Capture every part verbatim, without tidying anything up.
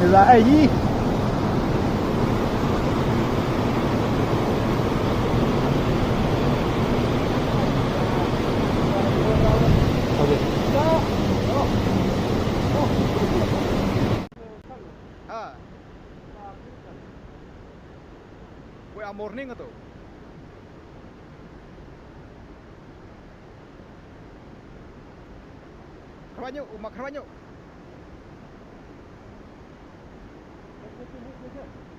Là ai gì? Ha. Wei a morning to. Khrawanyo, uma khrawanyo.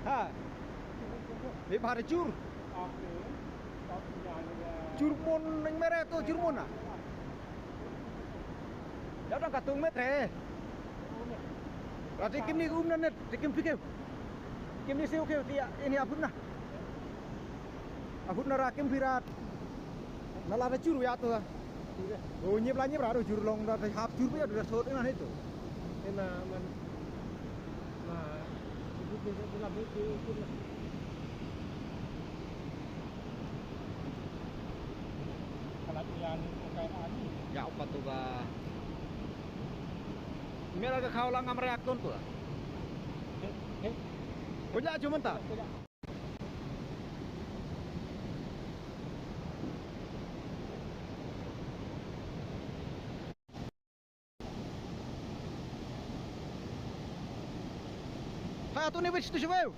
Ha. Ni bahar jur. Jur mon nang mere to jur mon na. Ya dang katung metre. Rati kim ni um na net, ti kim pikir. Kim ni siu kiu ti ya, ini apun na. Apun na ra kim pirat. Na la da jur ya to. O nyip la nyip ra ro jur long da hap jur ya da sot ina ni to. Ina man. Na. Itu tu tu la tu tu. Kalau yang bukan ani. Ya apa tu ba. Mira ka khaw la ngam react ton tu. He he. Ko ja ju mynta. Ha tu ni wis tu siweu.